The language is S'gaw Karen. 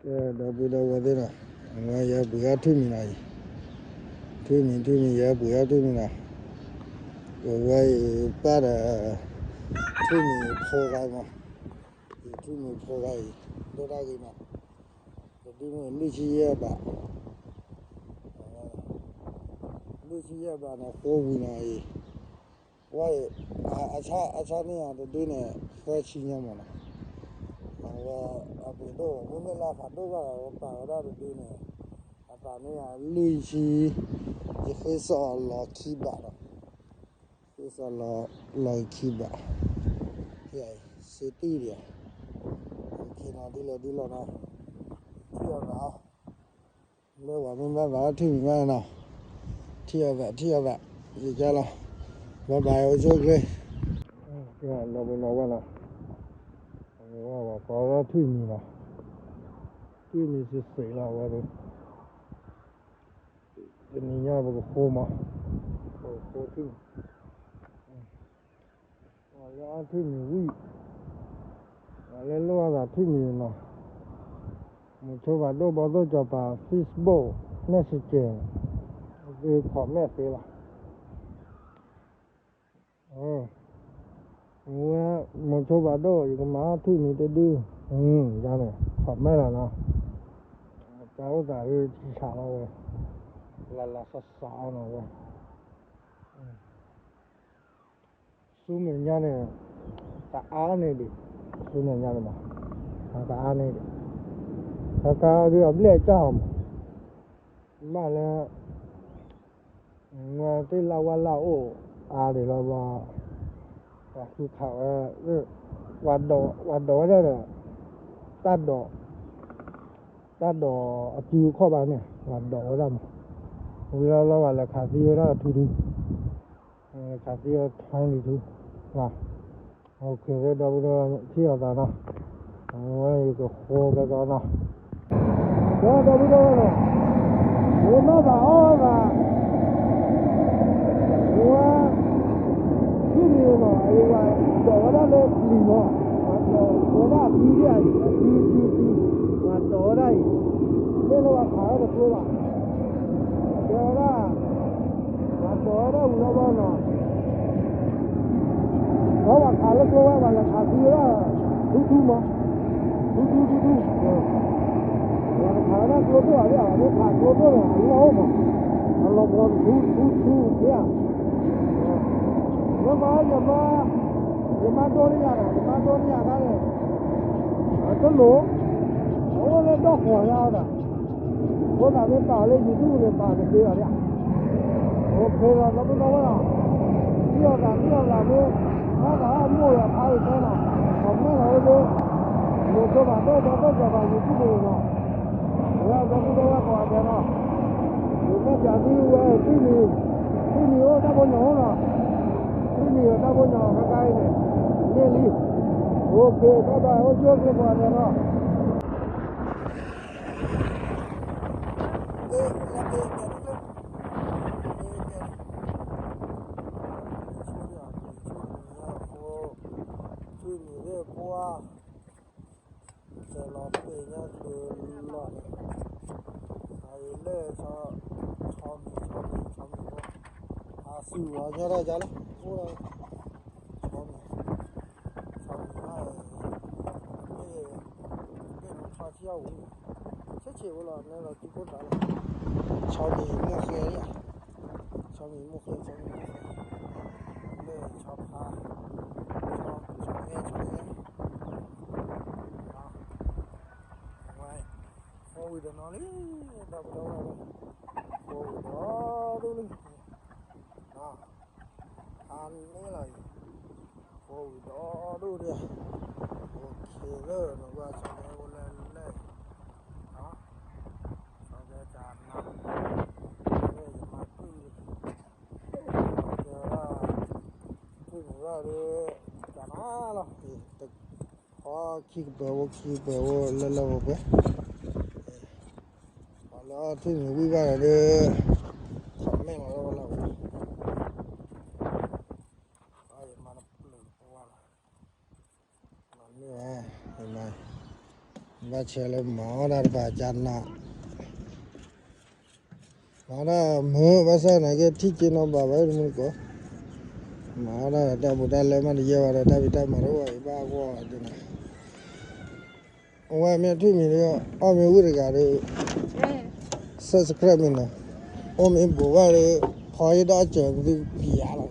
ဒီပုၢ်ဒီဝဲၢ်သ့ၣ်နီၤ, အဝဲယပှ့ၤအီၣ်ထွံၣ်မံၤနီၤအံၤ, ထွံၣ်မံၤ ထွံၣ်မံၤ ယပှ့ၤအီၣ်ထွံၣ်မံၤနီၤ, အဝဲအံၤပၢ်ဒီး ထွံၣ်မံၤဖိဂၤမး, ထွံၣ်မံၤဖိဂၤအံၤ ဒိၣ်တၢ်ဂ့ၤနီၤ, တဒုန့ၣ်လွံၢ်ဆံယဲၢ်ဘး, လွံၢ်ဆံယဲၢ်ဘးန့ၣ် ဃိဝံၤနီၤအံၤ, ဝဲအံၤ အဆၣ်န့ၢ်အီၤတဒုန့ၣ် သၢဆံညါမးနီၤ, အဝဲအပှ့ၤဒိၣ် မ့မ့ၢ်လၢအသးဒိၣ်ဘၣ်ဒီး ဝဲပာ်ဝဲဒၣ်တဒုန့ၣ် အသးန့ၢ်အီၤလွံၢ်ဆံ, ယဃ့စ့ၢ်အီၤလီၤခံဘးဒီး, ဃ့စ့ၢ်အီၤလီၤခံဘး, စ့တံၢ်ဒံး, ခ့နီၤဒ်လဲၣ်ဒ်လဲၣ်နီၤ, ထံၣ်အီၤဘၣ် လၢပှၤမ့ၢ်ဘၣ်ဘၣ်ထွံၣ်မံၤဘၣ်နီၤ, ထံၣ်အီၤဘၣ် ထံၣ်အီၤဘၣ်, ယကလီၤ, ဘၣ်ဘၣ် အိၣ်ဆူၣ်ချ့, ဒီပုၢ်ဒီဝဲၢ်နီၤ, ပှၤကိးဝဲဒၣ်ထွံၣ်မံၤနီၤ, ထွံၣ်မံၤစ့ၢ်စ့ၢ်လီၤဝဲဒၣ်, တနံၤညါပကဃိမး, ပကဃိထွံၣ်မံၤ ပှၤလၢအထွံၣ်မံၤဝံၤ, ပှၤလၢလိၣ်အသးထွံၣ်မံၤနီၤ, မုဆိဘၣ်ဒိၣ်ဘီသိၣ်စီၤပၤ Facebook Messenger သု comment သ့လီၤ, ဝဲ မုဆိဘၣ်ဒိၣ် ယကမၤထွံၣ်မံၤတဒု, ယန့ၣ် comment လီၤနီၤ, တၢ်အိၣ်သးဒုးဆံးဆးလီၤဝဲ, လၢလၢစးစးအီၤနီၤဝဲ ဆူမဲာ်ညါန့ၣ် တအါန့ၢ်ဒံး, ဆူမဲာ်ညါန့ၣ်မး, တအါန့ၢ်ဒံး, တၢ်ကါဒုးအဘျဲၣ်အကၢ်အီၤမး, ဘၣ်လၢ ဝဲသ့ၣ်လၢဝဲလၢအိၣ်အါဒံးလီၤဘျီ, ပှၤဃုခးဝဲ, ပှၤဒိးဝဲဒၣ်ဒီး တၢ်ဒိး, တၢ်ဒိးအစုအခီၣ်ဘၣ်န့ၣ် ပှၤဒိးဝဲဒၣ်မး, ဝံၤလီၤဘျီပှၤလဲၤခးသံဝဲဒၣ်ထူထူ ခးသံဝဲထီလံထူ, ဒီပုၢ်ဒီဝဲၢ်ထံၣ်အီၤသးနီၤ, အဝဲယကဃိကဲကီနီၤ, ဒီပုၢ်ဒီဝဲၢ်နီၤ, ယမ့ၢ်ဘၣ်အီၣ်ဘၣ်, ယဝဲ ထွံၣ်မံၤနီၤ အဝဲဒိးဝဲဒၣ်လၢပျံၤမး, ပှၤဒိးဝဲဒၣ်အစုဒံးအံၤ အစုစုစု, ပှၤဒိးဝဲဒၣ်အံၤ, မ့ၢ်လၢပှၤခးဝဲတကျိဘၣ်, တဲဝဲဒၣ် ပှၤဒိးဝဲဒၣ်ဝံၤလီၤဘျီနီၤ, ဒီးပှၤခးလၢကျိဝဲ ပှၤလဲၤခးသံဝဲဒၣ် ထူထူမး, ထူထူထူထူ, ပှၤတခးဝဲဒၣ်ကျိဒိၣ်ဧါ, မ့ၢ်ခးကျိဒိၣ်န့ၣ် အလီၢ်အိၣ်မး, အလီၤပှီၤထူထူထူထူဧါ, ဝဲမး ယမါဒိန့ၢ်ယၤဒီး ယမါဒိန့ၢ်ယၤခါန့ၣ်, အတလိၣ်, အအိၣ်လၢဒီၣ်ဃီၤညါဒီး အဃိသတးမ့ၢ်ပာ်လၢ YouTube န့ၣ် ပာ်တသ့ဘၣ်ဒၣ်, အိၣ်ခ့လီၤ ဒီပုၢ်ဒီဝဲၢ်လီၤ, ထံၣ်အီၤသး ထံၣ်အီၤသးမ့ၢ် မၤသးအီၣ်မိၢ်ယၤဖးအံၤတဲနီၤ, comment လီၤဝဲသ့, မိၢ်ကၠိဘၣ်ဒိၣ် ဒီပုၢ်ကၠိဘၣ် YouTube န့ၣ်နီၤ, ဝဲဒီပုၢ်ဒီဝဲၢ်ကိးဂၤဒဲးနီၤ, ယမ့ၢ်ပျးသုဝဲ ထွံၣ်မံၤ, ထွံၣ်မံၤအိၣ်တၢ်ဖိညီအိၣ်နီၤ, ထွံၣ်မံၤအိၣ်တၢ်ဖိညီ ခဲခါအံၤန့ၣ်, န့ၢ်လံ, အိၣ်ခ့ bye bye အိၣ်ဆူၣ်အိၣ်ချ့ကိးဂၤဒဲးနီၤ ထွံၣ်မံၤသ့ၣ်ပှၢ်, တဲလီၤပ့ၤညါချုးလီၢ်န့ၣ်, အအံၤလၢ ဆီမံၤ ဆီမံၤ ဆီမံၤဖိ, အသုးဝဲညီတၢ်ယါလီၤ, အိၣ်ဒီး ဆီမံၤ, ဆီမံၤမး, တဘ့ၣ် တဘ့ၣ်န့ၣ်ဆီဆံအဝံၤ, ဆဲးဆဲးဝဲလီၤ နဲလီၤစုဖိတၢ်လီၤ, ဆီမံၤမိၢ်ဃဲ, ဆီမံၤမိၢ်ဃဲ ဆီမံၤမိၢ်ဃဲ, လၢဆီဖါ, ဆီမဲ ဆီမဲ, ဝဲ ဃိဝံၤဒီးနီၤလံ, ဒီပုၢ်ဒီဝဲၢ်, ဃိဝံၤဒီးဒိၣ်လံ, အါန့ၢ်လီၤအံၤ, ဃိဝံၤဒီးဒိၣ်ဒံး, အိၣ်ခ့လၢနဝဲဆီမဲအိၣ်လဲၣ်လဲၣ်, ဆီမဲတၢ်နါ, လၢယမါတူၢ်, တဲဝဲဒၣ်, တူၢ်န့ၣ်ဝဲဒီး, တၢ်နါလီၤ, အီၣ်ခံကပၤအိၣ်ခံကပၤအိၣ်လၢလၢပှဲၤပှဲၤ, ပှၤလၢအထွံၣ်မံၤဝံၣ်ဘၣ်ဒီး, ခီမဲလီၤလၢပှဲၤလီၤ, ယမါတပျုာ်တပှၢ်လီၤ, မၤန့ၢ်ဝဲ, ယမါ ဆဲးလၢမၤအီၣ်တၢ်တပၤကနး, မၤဒၣ်မုာ်ဘၣ်ဆၣ်နာ်က့ထံၣ်က့နီၢ်ဘၣ်ဘၣ်မုၢ်ကိး, မၤဒၣ်တၢ်ဘူးတၢ်လဲမးတယဲၢ်ဘၣ်ဒီး တၢ်ဖံးတၢ်မၤတအိၣ်အံၤဘၣ်အဂီၢ်ဒ်န့ၣ်, အဝဲမ့ၢ်ထွံၣ်မံၤဒီး အီၣ်မ့ၢ်ဝံၣ်တဂၤဒီး subscribe မ့ၢ်နီၤ, အိၣ်မ့ၢ်ဘူးဘၣ်ဒီး ဖီယဒီးစၢၤသုဖံးယါလီၤ.